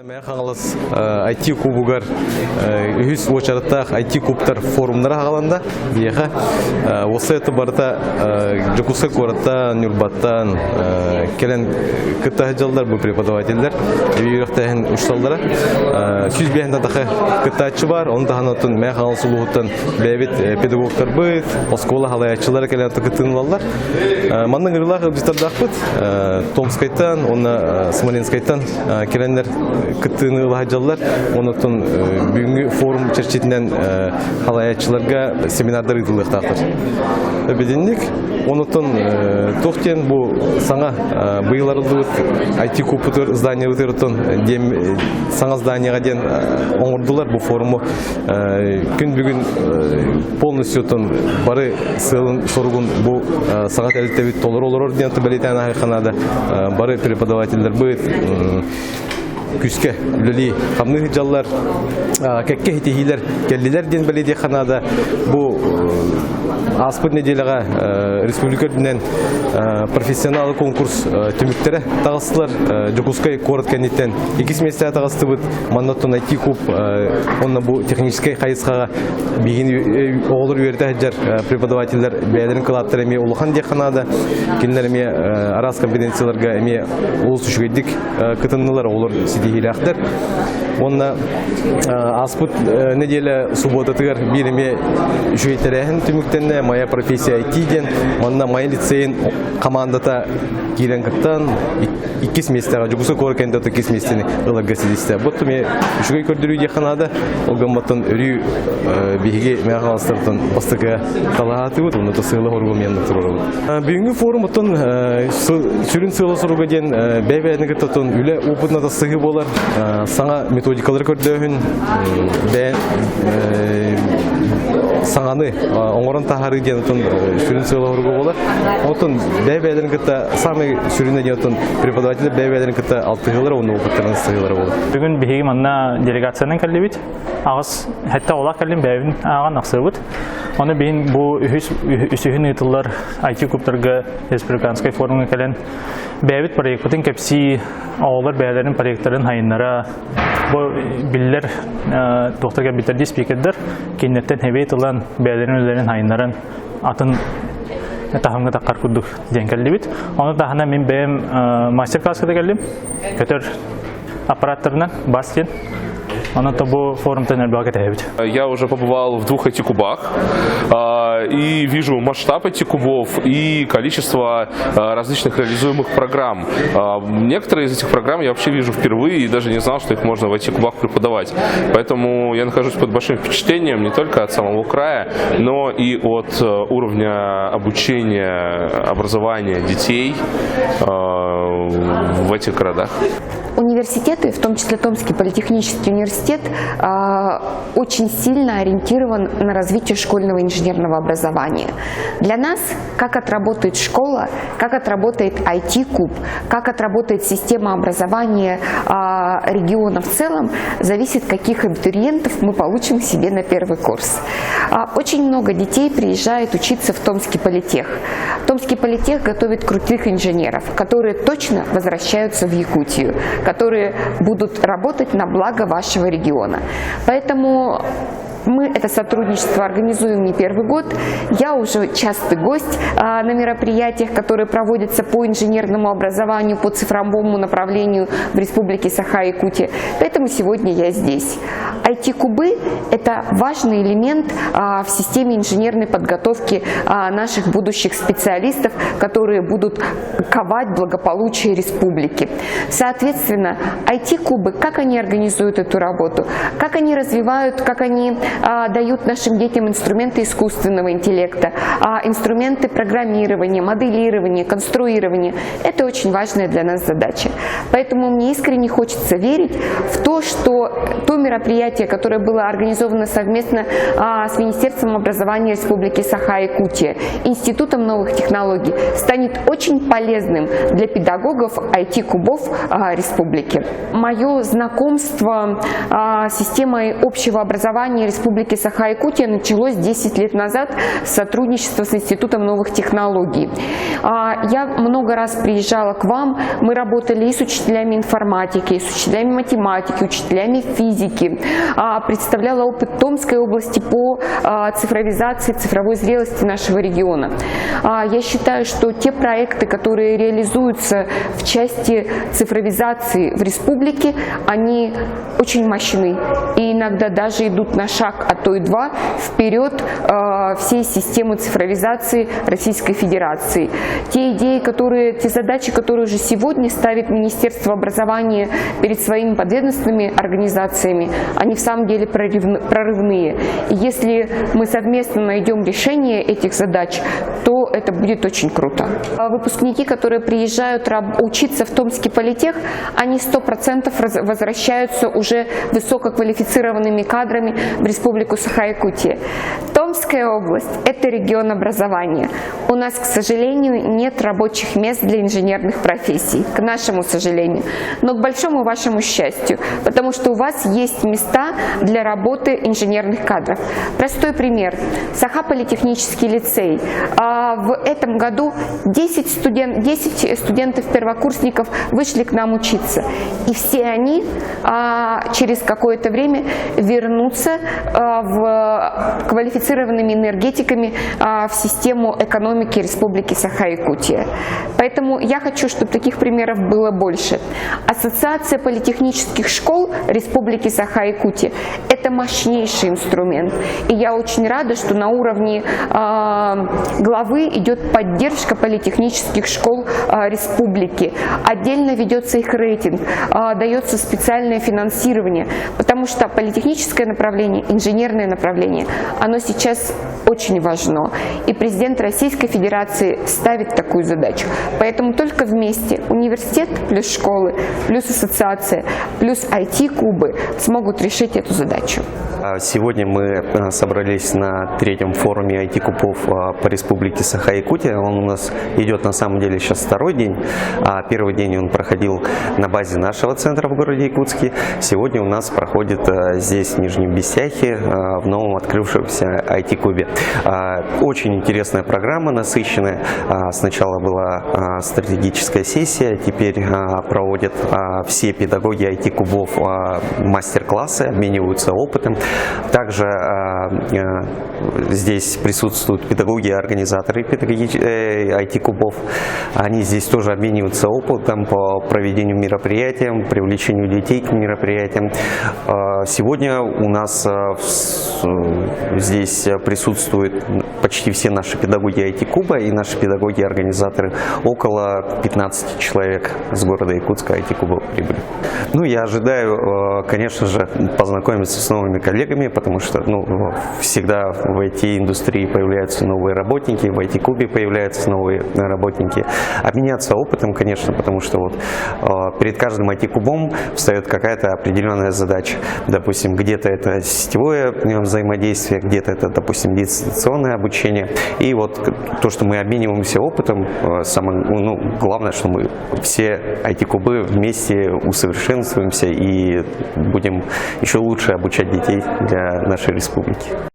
Мэҥэ Хаҥалас IT кубугар үһүс уочараттаах IT кубтар форумнара аҕаланда. Биһиэхэ уопсай барыта Дьокуускай куораттан, Ньурбаттан кэлэн кытта сылдьаллар бу преподавателлэр, үөрэхтээһин учууталлара. 105 таха кыттааччы бар, оны таһынан Мэҥэ Хаҥалас улууһуттан бэйэбит педагогтарбыт, оскуола халайааччылара кэлэн кыттыылаллар. Манна ыҥырыылаах ыалдьыттардаахпыт. Томскайтан уонна Смоленскайтан кэлэннэр кыттыыны ыла сылдьаллар. Онон бүгүҥҥү форум чэрчитинэн халайааччыларга семинардар ыытыллыахтаахтар. Эбидинник. Онон туох диэн бу саҥа быйыл арыллыбыт IT куппутугар зданиябытыгар диэн саҥа зданияҕа диэн оҥордулар бу форуму. Күн бүгүн полностью бары сыалын соругун бу саҥа тэрилтэбит толору олорор диэн бэлиэтээн аһыахха наада. Бары преподавателлэрбит күүскэ үлэлии хамныы сылдьаллар, кэккэ ситиһиилэр кэллилэр диэн бэлиэтиэххэ наада. Бу ааспыт нэдиэлэҕэ республика үрдүнэн профессионалы конкурс түмүктэрэ таҕыстылар. Дьокуускай куорат кэнниттэн иккис миэстэҕэ таҕыстыбыт. Манна оттон IT-куб уонна бу техническэй хайысхаҕа биһигини оҕолор үөрэтэ сылдьар преподавателлэр бэйэлэрин кылааттара эмиэ улахан диэххэ наада. Кинилэр эмиэ араас компетенцияларга эмиэ олус үчүгэйдик кытыннылар, оҕолор ситиһиилээхтэр. Уонна ааспыт нэдиэлэ субуотатыгар биир эмиэ үчүгэй тэрээһин түмүктэннэ. «Моя профессия IT» диэн. Манна Майа лицейин командата киирэн кыттан иккис миэстэҕэ Дьокуускай куорат кэнниттэн иккис миэстэни ыларга ситистэ. Бу эмиэ үчүгэй көрдөрүү диэххэ наада. Ол гымматтан өрүү биһиги Мэҥэ Хаҥаластартан бастакы талаһаатыбыт, онно сыала соругу эмиэ туруорабыт. Бүгүҥҥү форум оттон сүрүн сыала соруга диэн бэйэ-бэйэни кытта оттон үлэ опытына тахсыһыы буолар, саҥа методикалары көрдөөһүн, бэйэ саҥаны оҥорон таһаарыы диэн оттон сүрүн сыала соруга буолар. Оттон бэйэ-бэйэлэрин кытта самый сүрүнэ диэн оттон преподавателлэр бэйэ-бэйэлэрин кытта алтыһыылара уонна опыттарын сыһыылара буолар. Бүгүн биһиги манна делегациянан кэллибит. Аҕыс сэттэ оҕолоох кэллим бэйэбин ааҕан ахсыбыт. Оны биһин бу үһүс үсүһүн ыытыллар IT кубтарга республиканскай форумҥа кэлэн бэйэбит проекпытын кэпсии, оҕолор бэйэлэрин проекттарын хайыннара бу биллэр туохтар кэлбиттэр дии спикердэр кинилэртэн хэбиэт ылан бэйэлэрин үлэлэрин хайыннаран атын таһымҥа таххар курдук диэн кэллибит. Ону таһынан мин бэйэм мастер-класска кэллим. Көтөр аппараттарынан бас диэн. Онон бу форумтан элбэҕи кэтэһэбит. Я уже побывал в двух этих кубах и вижу масштаб этих кубов и количество различных реализуемых программ. Некоторые из этих программ я вообще вижу впервые и даже не знал, что их можно в этих кубах преподавать. Поэтому я нахожусь под большим впечатлением не только от самого края, но и от уровня обучения, образования детей в этих городах. Университеты, в том числе Томский политехнический университет, очень сильно ориентирован на развитие школьного инженерного образования. Для нас, как отработает школа, как отработает IT-куб, как отработает система образования региона в целом, зависит, каких абитуриентов мы получим себе на первый курс. Очень много детей приезжает учиться в Томский политех. Томский политех готовит крутых инженеров, которые точно возвращаются в Якутию, которые будут работать на благо вашего региона. Поэтому мы это сотрудничество организуем не первый год. Я уже частый гость на мероприятиях, которые проводятся по инженерному образованию, по цифровому направлению в Республике Саха-Якутия. Поэтому сегодня я здесь. IT-кубы – это важный элемент в системе инженерной подготовки наших будущих специалистов, которые будут ковать благополучие республики. Соответственно, IT-кубы, как они организуют эту работу, как они развивают, как они дают нашим детям инструменты искусственного интеллекта, инструменты программирования, моделирования, конструирования. Это очень важная для нас задача. Поэтому мне искренне хочется верить в то, что то мероприятие, которое было организовано совместно с Министерством образования Республики Саха-Якутия, Институтом новых технологий, станет очень полезным для педагогов IT-кубов республики. Мое знакомство с системой общего образования Республики Республики Саха-Якутия началось 10 лет назад с сотрудничества с Институтом новых технологий. Я много раз приезжала к вам, мы работали и с учителями информатики, и с учителями математики, учителями физики, представляла опыт Томской области по цифровизации, цифровой зрелости нашего региона. Я считаю, что те проекты, которые реализуются в части цифровизации в республике, они очень мощны и иногда даже идут на шаг, а то и два вперед всей системы цифровизации Российской Федерации. Те идеи, которые, те задачи, которые уже сегодня ставит Министерство образования перед своими подведомственными организациями, они в самом деле прорывные. И если мы совместно найдем решение этих задач, то это будет очень круто. Выпускники, которые приезжают учиться в Томский политех, они 100% возвращаются уже высококвалифицированными кадрами в Республику Саха-Якутия. Томская область – это регион образования. У нас, к сожалению, нет рабочих мест для инженерных профессий, к нашему сожалению, но к большому вашему счастью, потому что у вас есть места для работы инженерных кадров. Простой пример. Саха политехнический лицей. В этом году 10 студентов-первокурсников вышли к нам учиться. И все они через какое-то время вернутся в квалифицированными энергетиками в систему экономики Республики Саха-Якутия. Поэтому я хочу, чтобы таких примеров было больше. Ассоциация политехнических школ Республики Саха-Якутия – это мощнейший инструмент. И я очень рада, что на уровне главы идет поддержка политехнических школ республики. Отдельно ведется их рейтинг, дается специальное финансирование, потому что политехническое направление, инженерное направление, оно сейчас очень важно. И президент Российской Федерации ставит такую задачу. Поэтому только вместе университет плюс школы, плюс ассоциация, плюс IT-кубы смогут решить эту задачу. Сегодня мы собрались на третьем форуме IT-кубов по Республике Саха-Якутия. Он у нас идет на самом деле сейчас второй день. Первый день он проходил на базе нашего центра в городе Якутске. Сегодня у нас проходит здесь, в Нижнем Бестяхе, в новом открывшемся IT-кубе. Очень интересная программа, насыщенная. Сначала была стратегическая сессия, теперь проводят все педагоги IT-кубов мастер-классы, обмениваются опытом. Также здесь присутствуют педагоги и организаторы IT-кубов. Они здесь тоже обмениваются опытом по проведению мероприятий, привлечению детей к мероприятиям. Сегодня у нас здесь присутствуют почти все наши педагоги IT-куба и наши педагоги-организаторы. Около 15 человек с города Якутска IT-куба прибыли. Ну, я ожидаю, конечно же, познакомиться с новыми коллегами, потому что, ну, всегда в IT-индустрии появляются новые работники, в IT-кубе появляются новые работники. Обменяться опытом, конечно, потому что вот перед каждым IT-кубом встает какая-то определенная задача. Допустим, где-то это сетевое взаимодействие, где-то это, допустим, дистанционное обучение. И вот то, что мы обмениваемся опытом, самое, ну, главное, что мы все IT-кубы вместе усовершенствуемся и будем еще лучше обучать детей для нашей республики.